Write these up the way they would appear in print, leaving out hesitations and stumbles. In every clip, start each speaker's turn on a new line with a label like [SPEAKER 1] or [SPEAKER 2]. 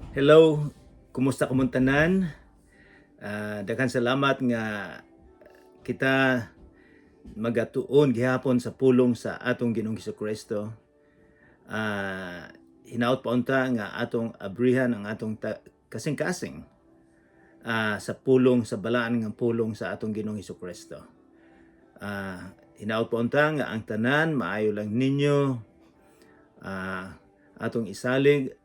[SPEAKER 1] Hello, kumusta kamong tanan? Daghan salamat nga kita magatuon gihapon sa pulong sa atong Ginoong Kristo. Hinaot pa unta nga atong abrihan ang atong kasing-kasing sa pulong, sa balaan nga pulong sa atong Ginoong Kristo. Hinaot pa unta nga ang tanan maayo lang ninyo, atong isalig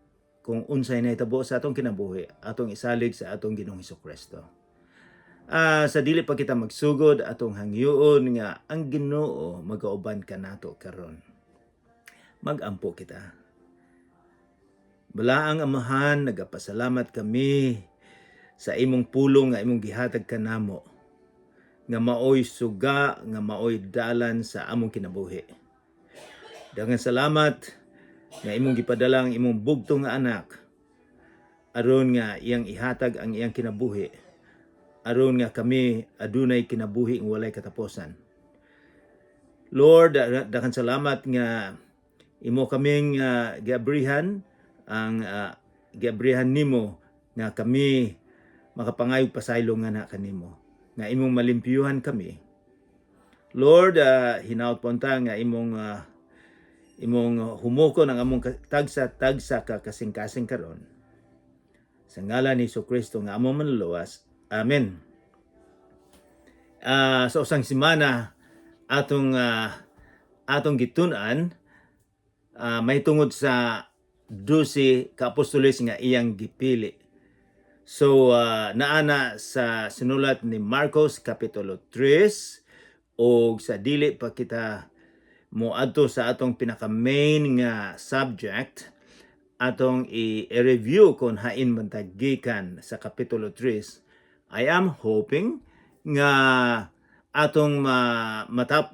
[SPEAKER 1] kung unsay nahitabo sa atong kinabuhi, atong isalig sa atong Ginoong Kristo. Sa dili pa kita magsugod, atong hangyoon nga ang Ginoo magauban kanato karon. Magampo kita. Balaang Amahan, nagapasalamat kami sa imong pulong nga imong gihatag kanamo nga maoy suga, nga maoy dalan sa among kinabuhi. Daghang salamat nga imong gipadala ang imong bugtong nga anak aron nga iyang ihatag ang iyang kinabuhi aron nga kami adunay kinabuhi nga walay katapusan. Lord, daghang salamat nga imo kaming giabrihan ang giabrihan nimo nga kami makapangayog pasaylo nga na kanimo nga imong malimpyuhan kami. Lord, hinaot po unta nga imong humukon ang among tagsa-tagsa ka kasing-kasing karon. Sa ngalan ni Kristo nga among manluluwas. Amen. Sa usang semana atong gitun-an may tungod sa 12 ka apostoles nga iyang gipili. So naana sa sinulat ni Marcos kapitulo 3, og sa dili pa kita moadto sa atong pinaka main nga subject, atong i-review kung hain man ta gikan sa kapitulo 3. I am hoping nga atong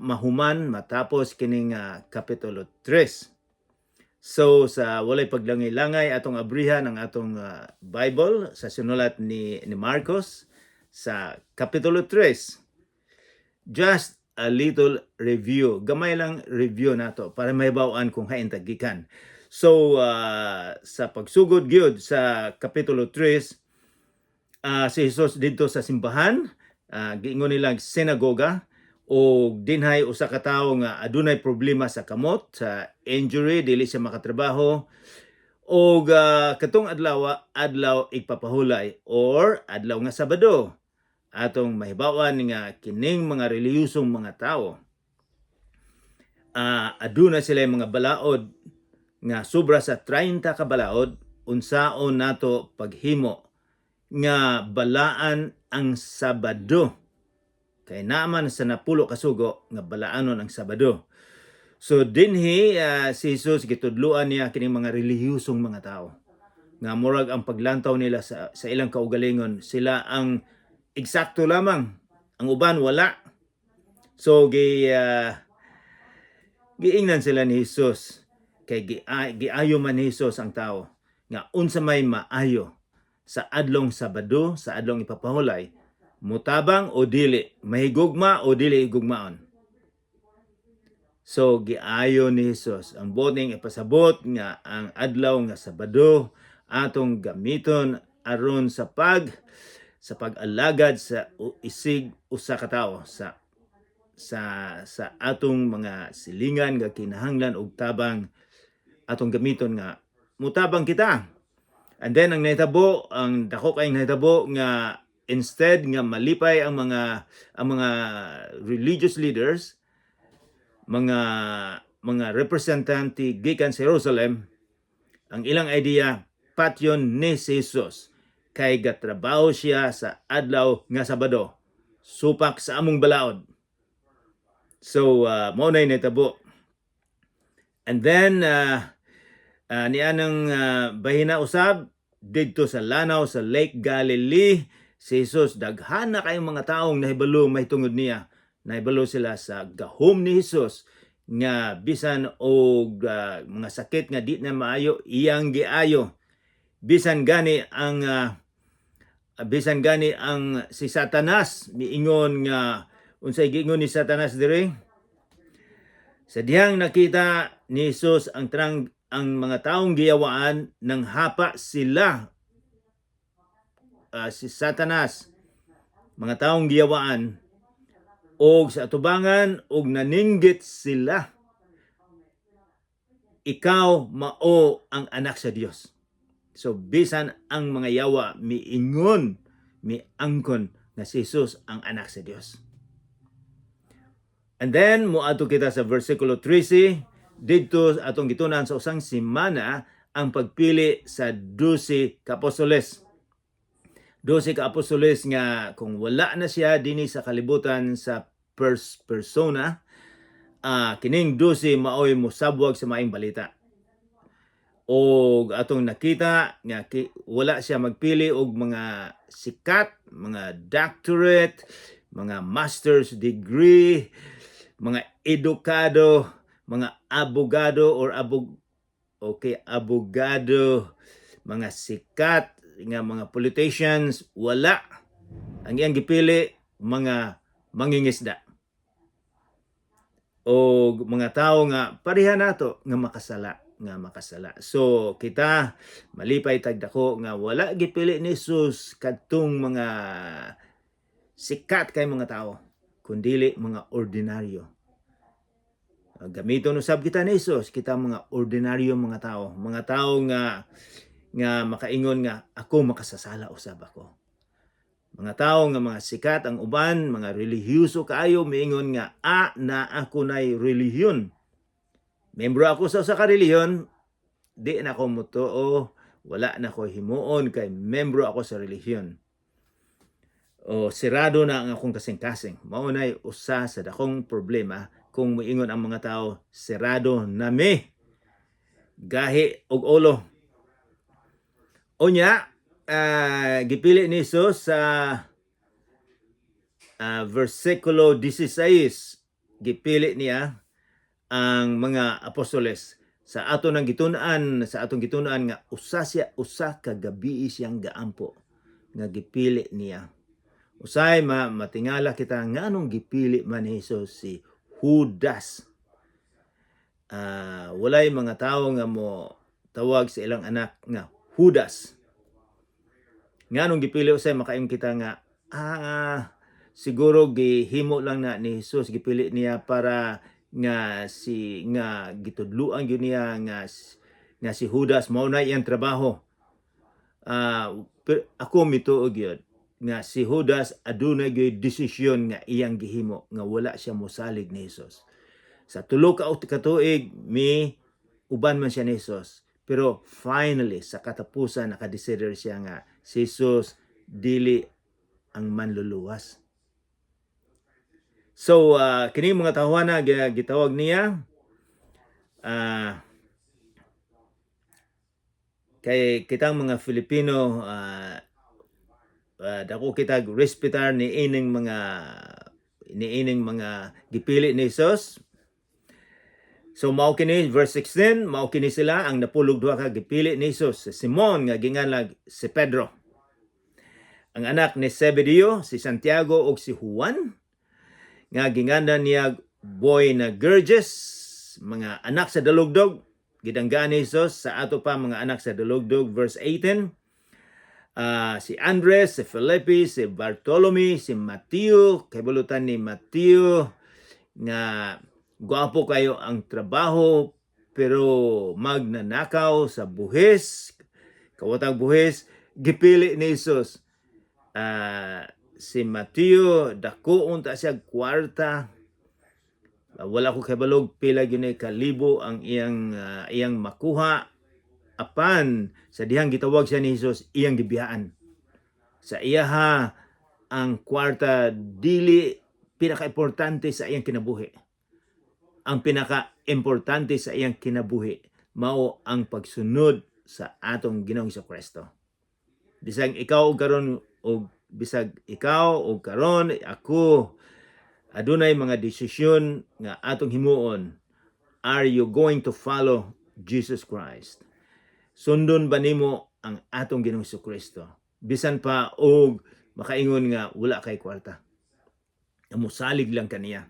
[SPEAKER 1] mahuman, matapos kining kapitulo 3. So sa walay paglangay-langay, atong abrihan ang atong Bible sa sinulat ni Marcos sa kapitulo 3. Just a little review. Gamay lang review nato para mahibaw-an kung hain ta gikan. So sa pagsugod gyud sa kapitulo 3, si Jesus didto sa simbahan, giingon nilang sinagoga, o dinhay usa ka tawo nga adunay problema sa kamot, sa injury, dili siya makatrabaho. Og katong adlaw, adlaw igpapahulay or adlaw nga Sabado. Atong mahibawan nga kining mga relihiyosong mga tawo, aduna sila mga balaod nga sobra sa 30 ka balaod, unsaon nato paghimo nga balaan ang Sabado kay naaman sa 10 ka sugo nga balaanon ang Sabado. So dinhi si Jesus, gitudloan niya kining mga relihiyosong mga tao nga murag ang paglantaw nila sa ilang kaugalingon, sila ang eksakto lamang, ang uban wala. So giingnan sila ni Jesus kay giayo man ni Jesus ang tao nga unsa may maayo sa adlong Sabado, sa adlong ipapahulay, mutabang o dili, mahigugma o dili higugmaon. So giayo ni Jesus ang buot ipasabot nga ang adlaw nga Sabado atong gamiton aron sa pag-alagad sa isig usa ka tawo, sa atong mga silingan nga kinahanglan og tabang, atong gamiton nga mutabang kita. And then ang nahitabo, ang dako kayong nahitabo nga instead nga malipay ang mga religious leaders, mga representante gikan sa Jerusalem, ang ilang idea, patyon ni si Jesus kay gatrabaho siya sa adlaw nga Sabado, supak sa among balaod. So mao na nahitabo. And then nianang bahina usab didto sa lanaw sa Lake Galilee si Jesus, daghan na kayong mga taong nahibalo mahitungod niya. Nahibalo sila sa gahom ni Jesus nga bisan og mga sakit nga di na maayo, iyang giayo. Bisan gani ang si Satanas miingon nga, unsay giingon ni Satanas diri? Sa dihang nakita ni Jesus ang trang ang mga taong giyawaan, nang hapa sila. si Satanas, mga taong giyawaan, og sa atubangan og naninggit sila, "Ikaw mao ang anak sa Dios." So bisan ang mga yawa miingon, miangkon nga si Jesus ang anak sa Dios. And then moadto kita sa versikulo 13. Didto atong gitunan sa usang semana ang pagpili sa 12 ka apostoles. 12 ka apostoles nga kung wala na siya dinhi sa kalibutan sa persona, kining 12 maoy mosabwag sa maayong balita. O atong nakita nga wala siya magpili og mga sikat, mga doctorate, mga master's degree, mga edukado, mga abogado or abog okay, abogado, mga sikat nga mga politicians, wala. Ang iyang gipili, mga mangingisda o mga tao nga pareha nato nga makasala, nga makasala. So kita malipay tag dako nga wala gipili ni Jesus kadtong mga sikat kay mga tao, kundili mga ordinaryo. Gamiton usab kita ni Jesus, kita mga ordinaryo mga tao, mga tao nga nga makaingon nga ako makasasala usab ako. Mga tao nga mga sikat ang uban, mga relihiyoso kaayo, miingon nga na ako nay relihiyon. Membro ako sa usa ka relihiyon, di na ako mutuo, wala na ko himuon kay membro ako sa relihiyon. O sirado na ang akong kasing-kasing. Mao nay usa sa dakong problema kung moingon ang mga tao, "Sirado na mi. Gahi og ulo." Unya, gipili ni Jesus sa versikulo 16, gipili niya ang mga apostoles. Sa ato nang gitun-an, sa atong gitun-an nga usa siya, usa ka gabii siyang gaampo nga gipili niya. Usay matingala kita nganong gipili man ni Jesus si Judas. Walay mga tawo nga mo tawag sa ilang anak nga Judas. Nganong gipili? Usay makaingon kita nga siguro gihimo lang na ni Jesus, gipili niya para nga si nga gitudluan gyud niya nga nga si Judas mao na iyang trabaho. Pero ako mituo gyud nga si Judas adunay gyud desisyon nga iyang gihimo nga wala siya mosalig ni Jesus. Sa 3 ka tuig mi uban man siya ni Jesus. Pero finally, sa katapusan, nakadesider siya nga si Jesus dili ang manluluwas. So kini mga tawhana gitawag niya, kay kitang mga Filipino, dako kita respetar ni ining mga gipili ni Jesus. So mao kini, verse 16, mao kini sila ang 12 ka gipili ni Jesus: si Simon nga ginganlag si Pedro, ang anak ni Zebedeo, si Santiago ug si Juan nga ginganlan niya Boanerges, mga anak sa dalugdog. Gidanggaan ni Jesus sa ato pa mga anak sa dalugdog. Verse 18, si Andres, si Felipe, si Bartolome, si Mateo. Kabalo ta ni Mateo nga gwapo kayo ang trabaho pero magnanakaw sa buhis, kawatag buhis, gipili ni Jesus. Si Mateo dako unta siya kwarta. Wala ko kabalog pila gyud ni kalibo ang iyang makuha, apan sa dihang gitawag siya ni Jesus, iyang gibiyaan. Sa iyaha, ang kwarta dili pinaka-importante sa iyang kinabuhi. Ang pinaka-importante sa iyang kinabuhi mao ang pagsunod sa atong Ginoong Kristo. Bisag ikaw og karon og bisag ikaw og karon ako adunay mga desisyon nga atong himuon, are you going to follow Jesus Christ? Sundon ba nimo ang atong Ginoong Kristo bisan pa og makaingon nga wala kay kwarta? Musalig lang kaniya.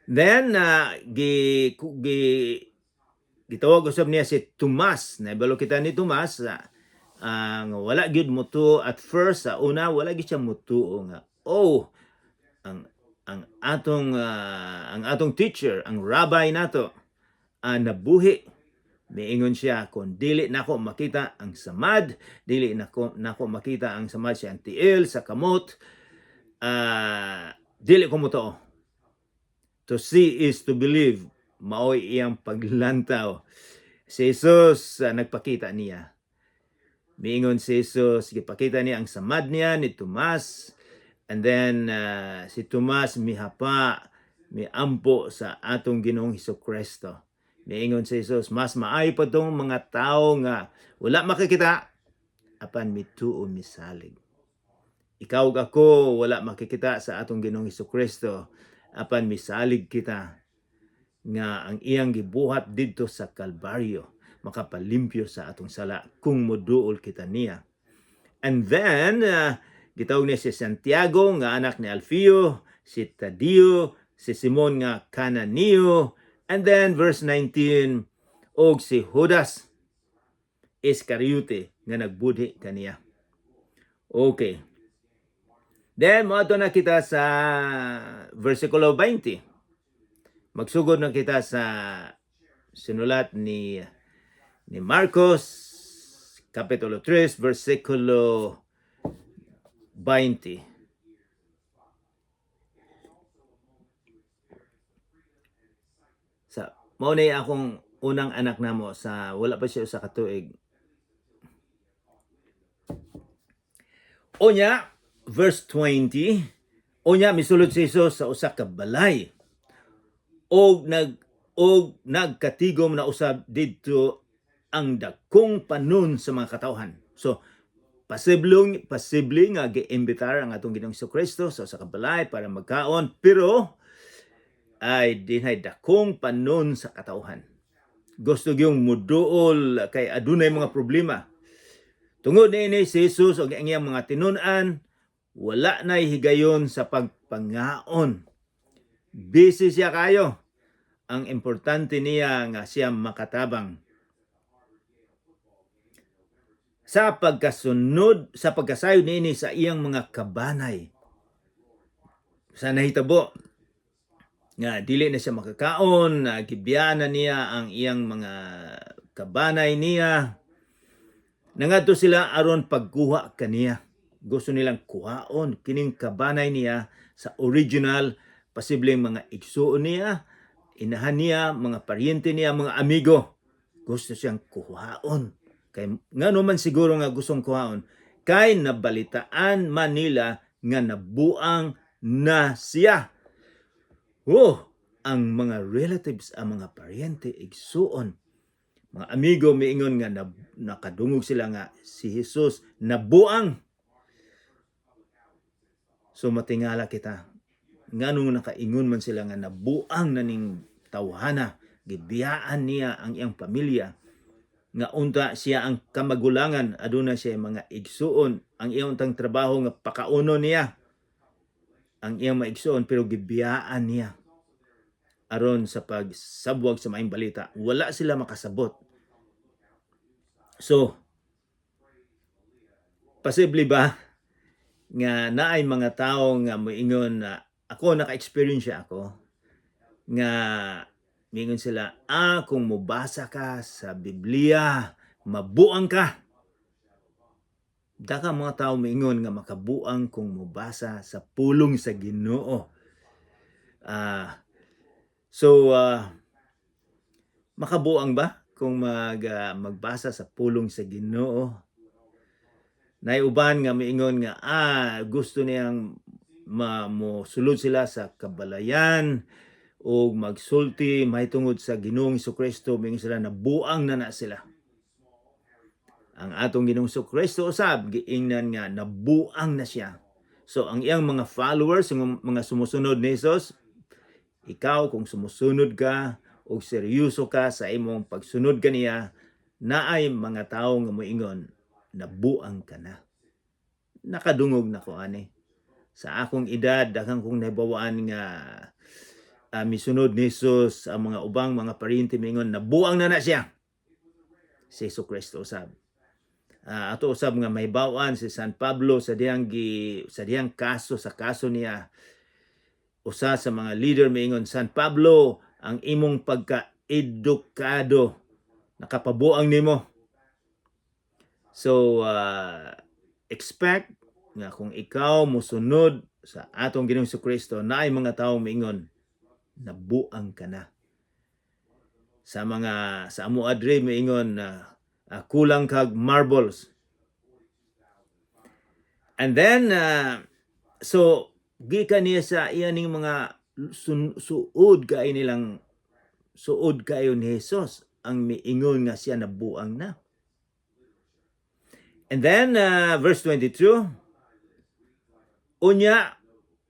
[SPEAKER 1] Then gi gi gitawag usab niya si Tomas. Naibalo kita ni Tomas. Ang wala gyud mutuo at first, sa una wala gyud siya mutuo nga, oh, ang atong teacher, ang rabbi nato, nabuhi. Miingon siya, "Kung dili nako makita ang samad, dili nako makita ang samad sa tiil, sa kamot, dili ko mutuo." To see is to believe, maoy iyang paglantaw. Si Jesus, nagpakita niya. Miingon si Jesus, gipakita niya ang samad niya ni Tomas. And then si Tomas mihapa, miampo sa atong Ginoong Hesus Kristo. Miingon si Jesus, mas maayo pa tong mga tao nga wala makikita apan mituo, misalig. Ikaw ug ako, wala makikita sa atong Ginoong Hesus Kristo apan misalig kita nga ang iyang gibuhat didto sa Kalbaryo makapalimpyo sa atong sala kung moduol kita niya. And then gitawag niya si Santiago nga anak ni Alfeo, si Tadeo, si Simon nga Cananeo, and then verse 19, og si Judas Iscariote nga nagbudhi kaniya. Okay. Then moadto na kita sa versikulo 20. Magsugod na kita sa sinulat ni Marcos kapitulo 3 versikulo 20. Sa mao na akong unang anak namo sa wala pa siya usa ka tuig. Unya, verse 20, unya misulod si Jesus sa usa ka balay og nagkatigom na usab didto ang dakong panon sa mga katawhan. So, posible nga giimbitar ang atong Ginoong Kristo sa usa ka balay para magkaon, pero ay dinhay dakong panon sa katawhan. Gusto gyung muduol kay adunay mga problema. Tungod niini, si Jesus ug ang iyang mga tinun-an wala nay higayon sa pagpangaon. Busy siya kayo. Ang importante niya nga siya makatabang. Sa pagkasunod, sa pagkasayod niini sa iyang mga kabanay. Sa nahitabo nga dili na siya makakaon, na gibiyaan na niya ang iyang mga kabanay niya. Nangadto sila aron pagkuha kaniya. Gusto nilang kuhaon kining kabanay niya sa original, posibleng mga igsuon niya, inahan niya, mga paryente niya, mga amigo. Gusto siyang kuhaon. Kay ngano man siguro nga gustong kuhaon? Kay nabalitaan man nila nga nabuang na siya. Oh, ang mga relatives, ang mga paryente, igsuon, mga amigo miingon nga nakadungog sila nga si Jesus nabuang. So matingala kita. Nganong nakaingon man sila nga nabuang na ning tawhana, gibiyaan niya ang iyang pamilya nga unta siya ang kamagulangan, aduna siya mga igsuon, ang iyang untang trabaho nga pakauno niya ang iyang maigsuon, pero gibiyaan niya aron sa pagsabwag sa maayong balita. Wala sila makasabot. So posible ba nga naay mga tao nga moingon na ako naka-experience siya ako nga mingon sila, "Kung mobasa ka sa Biblia, mabuang ka"? Daka mga tao miingon nga makabuang kung mobasa sa pulong sa Ginoo. So makabuang ba kung magbasa sa pulong sa Ginoo? Nay uban nga miingon nga gusto niyang mo sulod sila sa kabalayan o magsulti mahitungod sa Ginoong Kristo, miingon sila nabuang na na sila. Ang atong Ginoong Kristo usab giingnan nga nabuang na siya. So ang iyang mga followers, ang mga sumusunod ni Jesus, ikaw kung sumusunod ka o seryoso ka sa imong pagsunod kaniya, naay mga tawo nga moingon nabuang ka na. Nakadungog na ko ani. Sa akong edad, daghang kong nahibawaan nga misunod ni Jesus, ang mga ubang mga paryente mingon nabuang na na siya. Si Jesu Kristo usab. Ato usab nga mahibaw-an si San Pablo sa dihang kaso, sa kaso niya, usa sa mga leader miingon, "San Pablo, ang imong pagka-edukado nakapabuang nimo." So expect nga kung ikaw mosunod sa atong Ginoong Kristo, naay mga tawo miingon, "Nabuang ka na." Sa mga sa amo adre miingon na kulang kag marbles. And then so gikan niya sa iya ning mga suod kay nilang suod kayo ni Jesus ang miingon nga siya nabuang na. And then verse 22, unya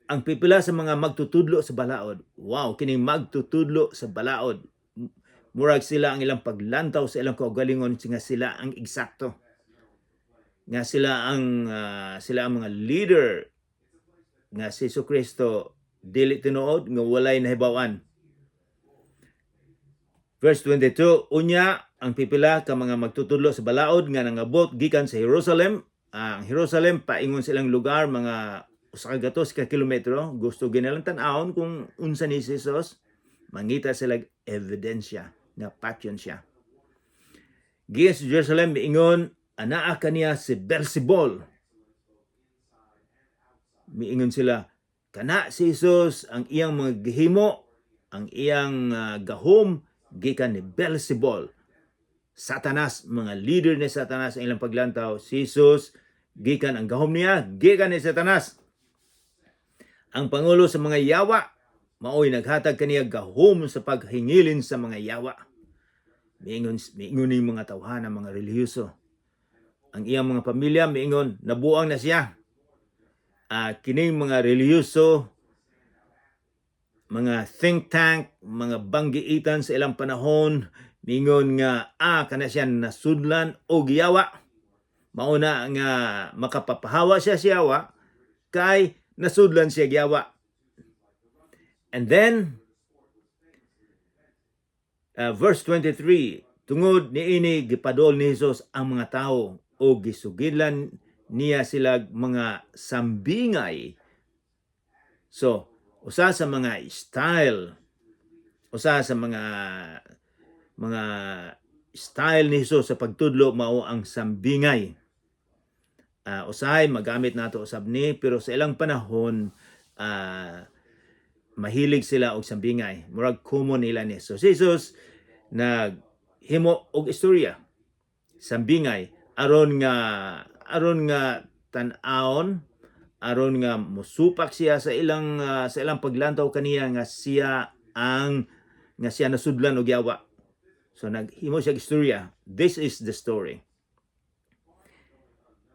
[SPEAKER 1] ang pipila sa mga magtutudlo sa balaod. Wow, kining magtutudlo sa balaod. Murag sila ang ilang paglantaw sa ilang kaugalingon nga sila ang eksakto. Nga sila ang mga leader nga si Kristo dili tinuod nga walay nahibaw-an. Verse 22, unya ang pipila ka mga magtutudlo sa balaod nga nangabot gikan sa Jerusalem. Ang Jerusalem paingon silang lugar mga usa ka gatos ka kilometro, gusto ginalang tan-awon kung unsa ni si Jesus, mangita sila ebidensya nga patyon siya. Gikan sa Jerusalem miingon, "Anaa kaniya si Beelzebul." Miingon sila, kana si Jesus, ang iyang mga gihimo, ang iyang gahom gikan ni Beelzebul. Satanas, mga leader ni Satanas ang ilang paglantaw. Si Jesus, gikan ang gahom niya, gikan ni Satanas. Ang pangulo sa mga yawa, maoy naghatag kaniya gahom sa paghingilin sa mga yawa. Miingon, miingon ning mga tawhana, mga relihiyoso. Ang iyang mga pamilya miingon, "Nabuang na siya." Kining mga relihiyoso, mga think tank, mga banggiitan sa ilang panahon, miingon nga kana siya nasudlan og yawa. Mauna nga makapapahawa siya sa yawa kay nasudlan siya yawa. And then verse 23, tungod niini gipadol ni Jesus ang mga tao o gisugidlan niya sila mga sambingay. So, usa sa mga style, usa sa mga style ni Jesus sa pagtudlo mao ang sambingay. Usahay magamit nato usab ni, pero sa ilang panahon mahilig sila og sambingay. Murag common nila ni. So si Jesus naghimo og istorya, sambingay, aron nga tan-awon, aron nga musupak siya sa ilang paglantaw kaniya nga siya ang nga siya nasudlan og yawa. So naghimo siya og istorya. This is the story.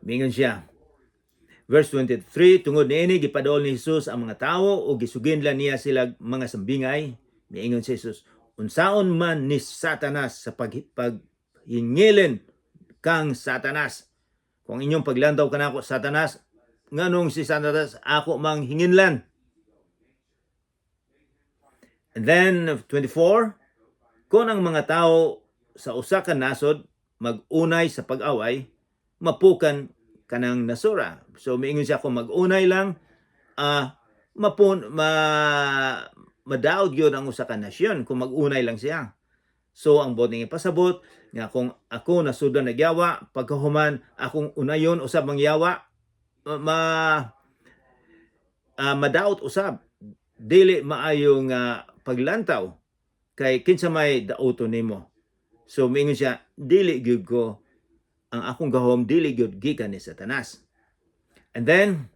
[SPEAKER 1] Mingon siya. Verse 23, tungod niini gipadol ni Jesus ang mga tawo ug gisuginlan niya sila mga sambingay. Miingon si Jesus, "Unsaon man ni Satanas sa paghingilin kang Satanas?" Kung inyong paglantaw kanako Satanas, nganong si Satanas ako mang hinginlan? And then 24, kung ang mga tao sa usa ka nasod mag-unay sa pag-away, mapukan kanang nasura. So miingon siya kung mag-unay lang mapun ma madaot gyud ang usa ka nasyon kung mag-unay lang siya. So ang buot ning ipasabot nga kung ako nasudlan og yawa, pagkahuman akong unayon usab ang yawa, ma madaot usab. Dili maayo nga paglantaw kay kinsa may dauton nimo. So miingon siya, dili gyud ko, ang akong gahom dili gyud gikan ni Satanas. And then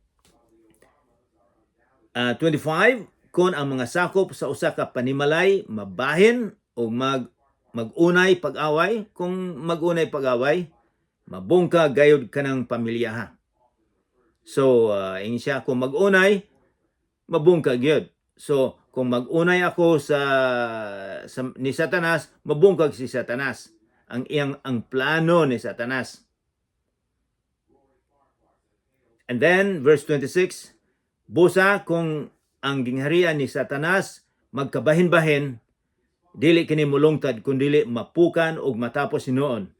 [SPEAKER 1] 25, kung ang mga sakop sa usa ka panimalay mabahin o mag-unay pag-away, kung mag-unay pag-away, mabungka gayud kanang pamilya ha. So, ingon siya, kung mag-unay, mabungka gyud. So, kung mag-unay ako sa ni Satanas, mabungkag si Satanas. Ang iyang ang plano ni Satanas. And then verse 26, busa kung ang gingharian ni Satanas magkabahin-bahin, dili kini mulungtad kun dili mapukan og matapos hinuon.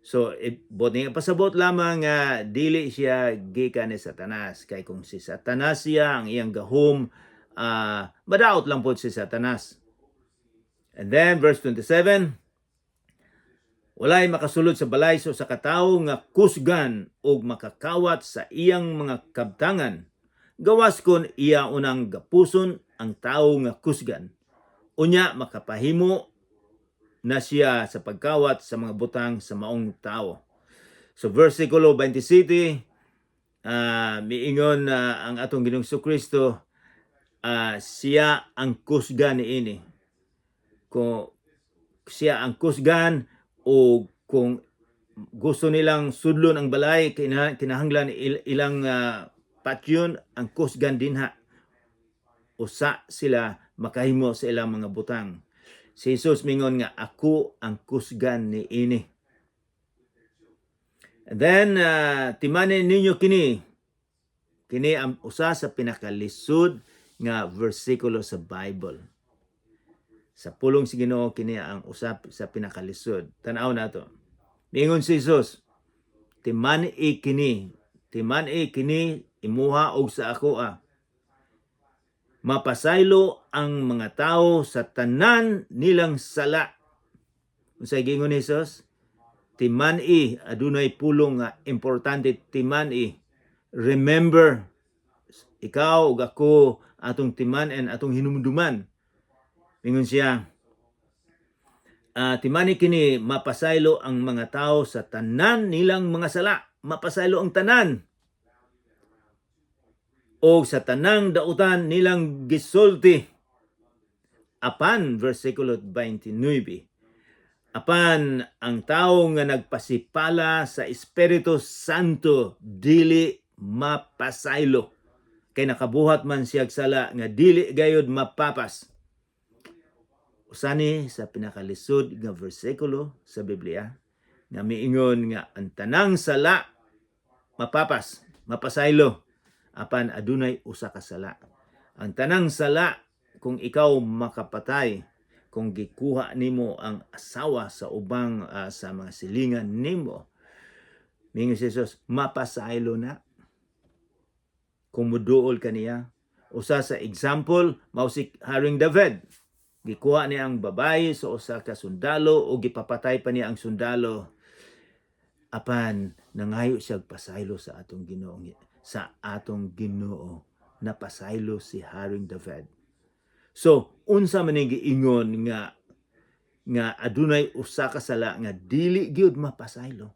[SPEAKER 1] So, buot niya pasabot lamang nga dili siya gikan ni Satanas. Kay kung si Satanas siya, ang iyang gahom, madaot lang po si Satanas. And then, verse 27, "Walay makasulod sa balay sa usa ka tawo nga kusgan og makakawat sa iyang mga kabtangan, gawas kon iya unang gapuson ang tawo nga kusgan. Unya makapahimo na siya sa pagkawat sa mga butang sa maong tawo." So versikulo 27, miingon ang atong Ginoong Kristo, siya ang kusgan niini. Kung siya ang kusgan o kung gusto nilang sudlon ang balay, kinahanglan ilang patyon ang kusgan dinha. Usa sila makahimo sa ilang mga butang. Si Jesus mingon nga, "Ako ang kusgan ni ini." And then, timanin ninyo kini. Kini ang usa sa pinakalisod nga versikulo sa Bible. Sa pulong sa Ginoo, kini ang usa sa pinakalisod. Tan-aw nato. Mingon si Jesus, "Timan-i kini, timan-i kini imuha og sa ako ah. Mapasaylo ang mga tao sa tanan nilang sala." Unsay giingon ni Jesus? Timan-i, adunay pulong nga importante, timan-i. Remember, ikaw ug ako, atong timan-an, atong hinumduman. Mingon siya, "Timani kini, mapasaylo ang mga tao sa tanan nilang mga sala." Mapasaylo ang tanan. "O sa tanang dautan nilang gisulti." Apan, versikulo 29, "Apan ang tao nga nagpasipala sa Espiritu Santo dili mapasaylo. Kay nakabuhat man siya sala nga dili gayod mapapas." Usani sa pinakalisod nga bersikulo sa Biblia nga miingon nga ang tanang sala mapapas, mapasaylo, apan adunay usa ka sala. Ang tanang sala, kung ikaw makapatay, kung gikuha nimo ang asawa sa ubang sa mga silingan nimo, mingon si Jesus, mapasaylo na kung muduol kaniya. Usa sa example mao si Haring David. Gikuha niya ang babae sa usa ka sundalo o gipapatay pa niya ang sundalo. Apan nangayo siya pasaylo sa atong Ginoo. Napasaylo si Haring David. So, unsa man ning giingon nga adunay usa ka sala nga dili gyud mapasaylo?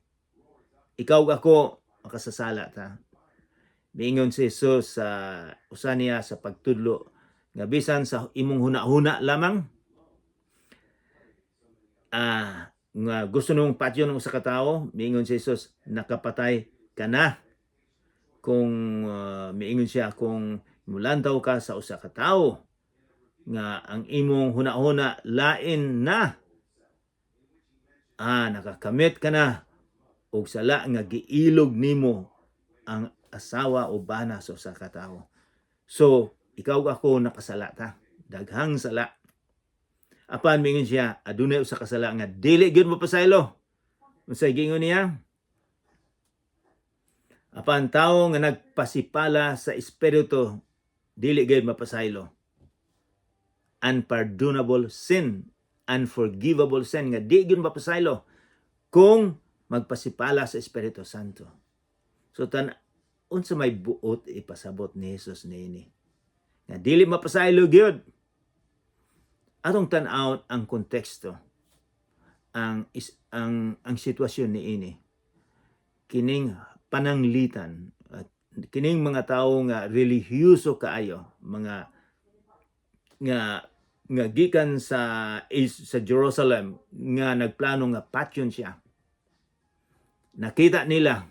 [SPEAKER 1] Ikaw ug ako, makasasala ta. Miingon si Jesus sa usa niya sa pagtudlo nga bisan sa imong huna-huna lamang nga gusto nung patyon ng usa ka tawo, miingon si Jesus, nakapatay ka na. Kung miingon siya, kung mulantaw ka sa usa ka tawo nga ang imong huna-huna lain na, nakakamit ka na og sala nga giilog nimo ang asawa o bana sa usa ka tawo. So, ikaw ug ako, nakasala ta. Daghang sala. Apan mingon siya, adunay usa ka sala nga dili gyud mapasaylo. Unsay giingon niya? "Apan tawo nga nagpasipala sa Espiritu dili gyud mapasaylo." Unpardonable sin, unforgivable sin nga di gyud mapasaylo kung magpasipala sa Espiritu Santo. So tan unsa may buot ipasabot ni Jesus niini? Nga dili mapasaylo gyud. Atong tan-awon ang konteksto, ang is, ang sitwasyon niini. Kining pananglitan at kining mga tawo nga relihiyoso kaayo, mga nga gikan sa Jerusalem nga nagplano nga patyon siya. Nakita nila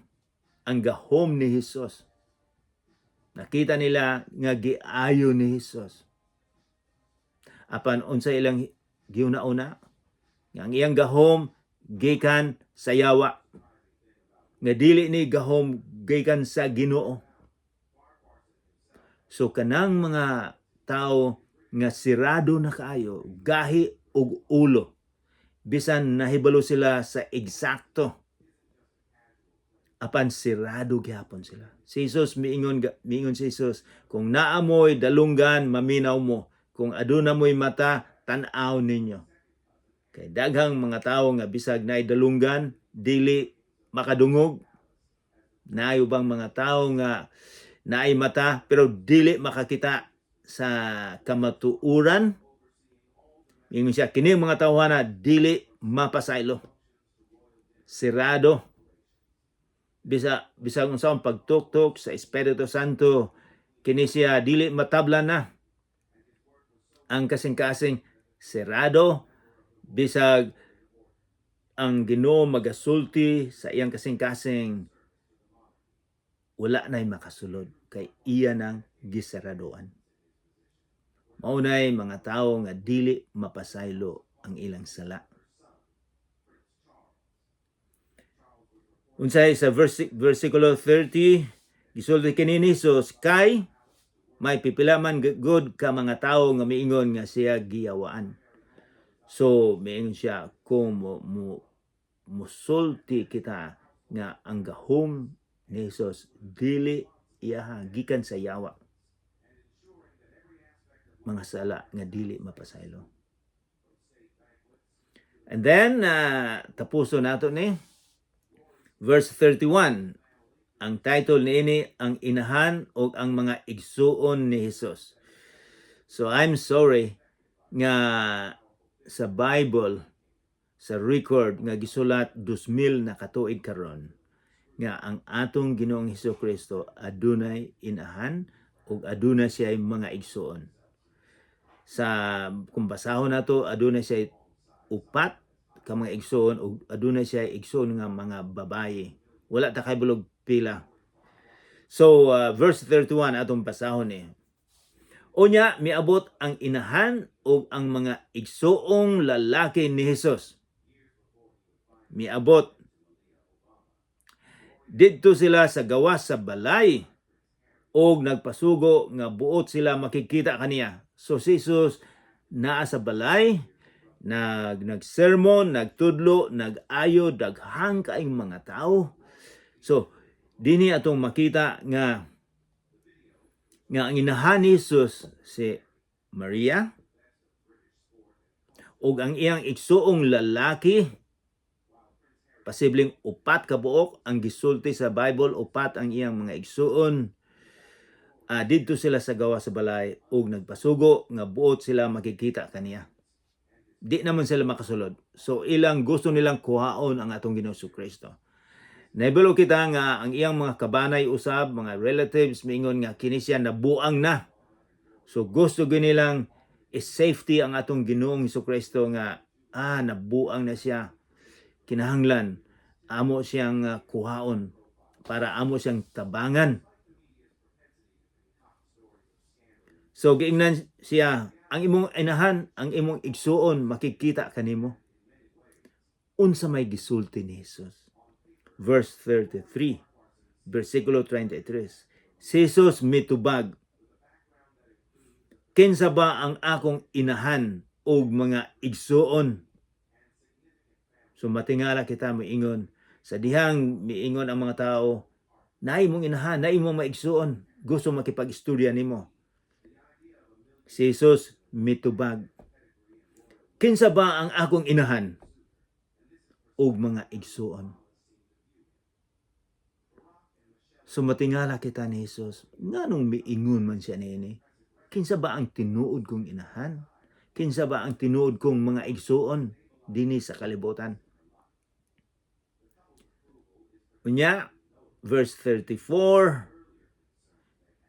[SPEAKER 1] ang gahom ni Jesus. Nakita nila nga giayo ni Jesus. Apan unsa ilang giuna-una? Nga ang iyang gahom gikan sa yawa. Nga dili ni gahom gikan sa Ginoo. So kanang mga tao nga sirado na kaayo, gahi og ulo. Bisan nahibalo sila sa eksakto Apan sirado gihapon sila. Si Jesus miingon, miingon si Jesus, "Kung naa moy dalunggan, maminaw mo. Kung aduna moy mata, tan-aw ninyo." Kay daghang mga tawo nga bisag naay dalunggan, dili makadungog. Naay ubang mga tawo nga naay mata pero dili makakita sa kamatuoran. Ingon siya, kini mga tawhana dili mapasaylo. Sirado. Bisag unsaon pagtuktok sa Espiritu Santo, kini siya dili matablan na. Ang kasing-kasing sirado, bisag ang Ginoo magasulti sa iyang kasing-kasing, wala na'y makasulod kay iya nang gisaradoan. Mao nay mga tawo nga dili mapasaylo ang ilang sala. Unsay sa versikulo 30, gisulti kini ni Jesus kay may pipila man gud ka mga tawo nga miingon nga siya giyawaan. So miingon siya, kung mo musulti kita nga ang gahom ni Jesus dili iyaha gikan sa yawa, mga sala nga dili mapasaylo. And then tapuso nato ni verse 31. Ang title niini, "Ang Inahan ug ang mga Igsuon ni Jesus." So I'm sorry nga sa Bible, sa record nga gisulat 2000 na katuig karon, nga ang atong Ginoong Hesus Kristo adunay inahan ug aduna siya mga igsuon. Sa kung basahon nato, adunay siya upat ka mga igsuon ug adunay siya igsuon nga mga babaye. Wala ta kahibalo og pila. So verse 31 atong basahon ni. Unya miabot ang inahan ug ang mga igsuong lalaki ni Hesus. Miabot didto sila sa gawas sa balay og nagpasugo nga buot sila makikita kaniya. So si Jesus naa sa balay, nagsermon, nagtudlo, nag-ayo daghang kaayong mga tao. So dinhi atong makita nga ang inahan ni Jesus si Maria ug ang iyang igsuong lalaki, posibleng upat ka buok ang gisulti sa Bible, upat ang iyang mga igsuon. Didto sila sa gawas sa balay ug nagpasugo nga buot sila makikita kaniya. Di naman sila makasulod. So ilang gusto nilang kuhaon ang atong Ginoo Kristo. Nahibalo kita nga ang iyang mga kabanay usab, mga relatives, miingon nga kini siya nabuang na. So gusto gyud nilang i-safety ang atong Ginoong Kristo nga nabuang na siya. Kinahanglan amo siyang kuhaon para amo siyang tabangan. So giingnan siya, "Ang imong inahan, ang imong igsuon makikita kanimo." Unsa may gisulti ni Jesus? Verse 33, versikulo 33. Si Jesus mitubag, "Kinsa ba ang akong inahan ug mga igsuon?" So matingala kita miingon sa dihang miingon ang mga tao, "Naay imong inahan, naay imong mga igsuon, gusto makipag-istorya nimo." Si Jesus mitubag, "Kinsa ba ang akong inahan ug mga igsuon?" So matingala kita ni Jesus, nganong miingon man siya niini? Kinsa ba ang tinuod kong inahan? Kinsa ba ang tinuod kong mga igsuon dinhi sa kalibutan? Unya, verse 34,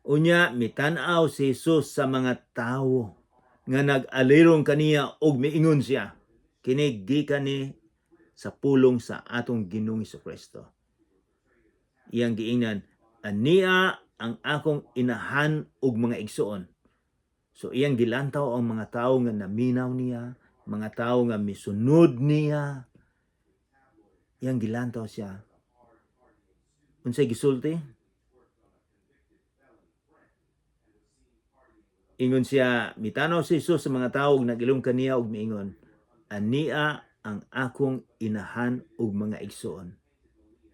[SPEAKER 1] unya mitan-aw si Jesus sa mga tawo nga nag-alirong kaniya ug miingon siya. Kini gikan ni sa pulong sa atong Ginoong Kristo. Iyang giingnan, "Ania ang akong inahan ug mga igsuon." So iyang gilantaw ang mga tawo nga naminaw niya, mga tawo nga misunod niya. Iyang gilantaw siya. Unsay gisulti? Ingon siya, mitanaw si Jesus sa mga tawo ug nag-ilong kaniya ug miingon, "Ania ang akong inahan ug mga igsuon."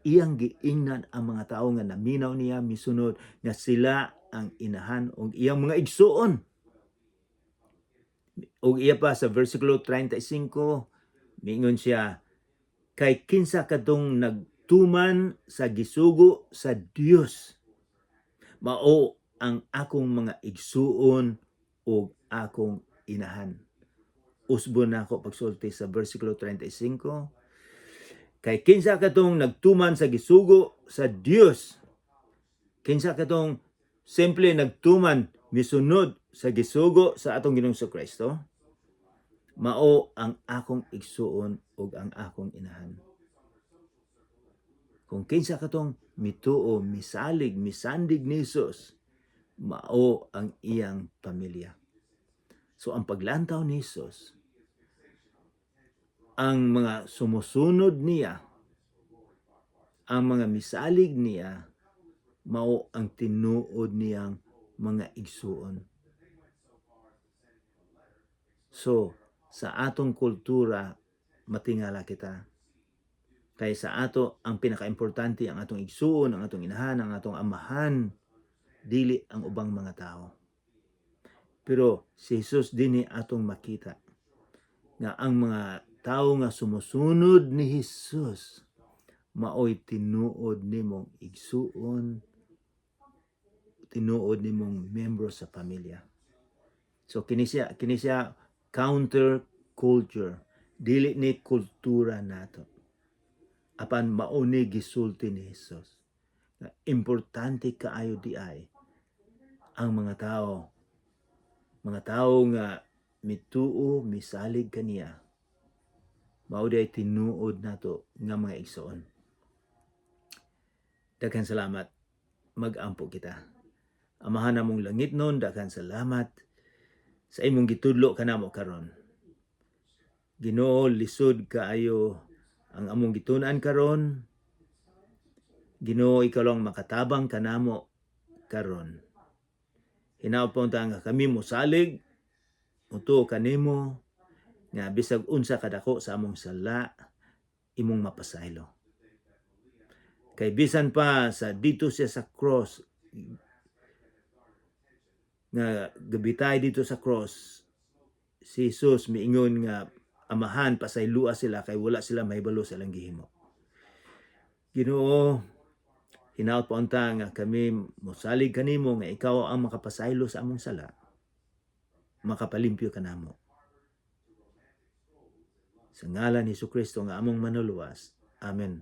[SPEAKER 1] Iyang giingnan ang mga tawo nga naminaw niya, misunod, nga sila ang inahan og iyang mga igsuon. Ug iya pa sa versikulo 35, miingon siya, "Kay kinsa kadtong nagtuman sa gisugo sa Dios, mao ang akong mga igsuon ug akong inahan." Usbon nako pagsulti sa versikulo 35. Kay kinsa katong nagtuman sa gisugo sa Dios, kinsa katong simple nagtuman, misunod sa gisugo sa atong Ginoong Kristo, mao ang akong igsuon ug ang akong inahan. Kung kinsa katong mituo, misalig, misandig ni Jesus, mao ang iyang pamilya. So ang paglantaw ni Jesus, ang mga sumusunod niya, ang mga misalig niya, mao ang tinuod niyang mga igsuon. So, sa atong kultura, matingala kita. Kay sa ato, ang pinakaimportante ang atong igsuon, ang atong inahan, ang atong amahan, dili ang ubang mga tao. Pero si Jesus dinhi atong makita nga ang mga tao nga sumusunod ni Jesus maoy tinuod nimong igsuon, tinuod nimong membro sa pamilya. So kini siya counter culture, dili ni kultura nato. Apan mao ni gisulti ni Jesus nga importante kaayo diay ang mga tao nga mituo, misalig kaniya, mao diay tinuod nato nga mga igsoon. Daghan salamat. Mag-ampo kita. Amahan namong langitnon, daghan salamat sa imong gitudlo kanamo karon. Ginoo, lisod kaayo ang among gitun-an karon. Ginoo, ikaw lang makatabang kanamo karon. Hinaot po nga kami mosalig, mutuo kanimo, nga bisag unsa kadako sa among sala, imong mapasaylo. Kay bisan pa sa dito siya sa cross, nga gabitay dito sa cross, si Jesus miingon nga, "Amahan, pasaylua sila kay wala sila mahibalo sa ilang gihimo." Ginoo, hinaot po unta nga kami mosalig kanimo nga ikaw ang makapasaylo sa among sala, makapalimpyo kanamo. Sa ngalan ni Kristo nga among Manluluwas. Amen.